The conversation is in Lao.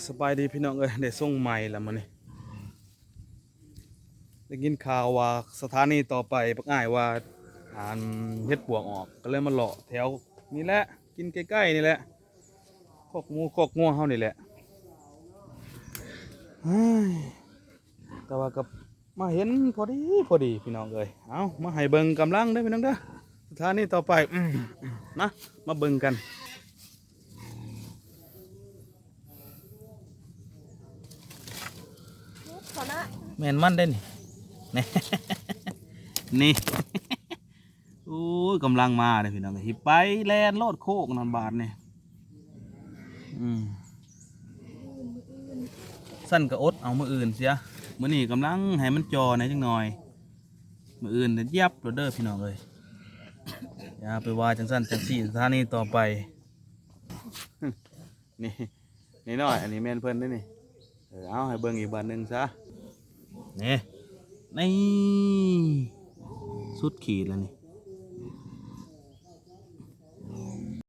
ສະບາຍດີພີ່ນ້ອງເອີຍ ໄດ້ສົ່ງໃໝ່ລະມື້ນີ້. ໄດ້ຍິນຂ່າວວ່າສະຖານີຕໍ່ໄປບັກອ້າຍວ່າ ອັນ ເຫັດປວກອອກ ກໍເລີຍມາເລາະແຖວນີ້ແຫຼະ ກິນໃກ້ໆນີ້ແຫຼະ ຄອກໝູຄອກງົວເຮົານີ້ແຫຼະ. ເຮີ້ຍ ແຕ່ວ່າກໍມາເຫັນພໍດີ ພໍດີພີ່ນ້ອງເອີຍ. ເອົາ ມາໃຫ້ເບິ່ງກຳລັງເດີພີ່ນ້ອງເດີ ສະຖານີຕໍ່ໄປ. ອືມ ມາ ມາເບິ່ງກັນ. ແມ່ນມັນເດ້ນີ້ ນີ້ ໂອ້ຍ ກຳລັງມາເດ້ພີ່ນ້ອງ ຊິໄປແລ່ນໂລດໂຄກນັ້ນບາດນີ້. ອືມ ຊັ້ນກໍອົດເອົາມື້ອື່ນເສຍ ມື້ນີ້ກຳລັງໃຫ້ມັນຈ່ອແດ່ຈັກໜ່ອຍ ມື້ອື່ນນະຢຽບໂລດເດີພີ່ນ້ອງເອີຍ. ຢ່າໄປວ່າຈັ່ງຊັ້ນຈັ່ງຊີ້ ສະຖານີຕໍ່ໄປ. ນີ້ ນີ້ນ້ອຍ ອັນນີ້ແມ່ນເພິ່ນເດ້ນີ້. ເອີ ເອົາ ໃຫ້ເບິ່ງອີກບາດໜຶ່ງຊະ ນີ້ ນີ້ ສຸດຂີດແລ້ວນີ້.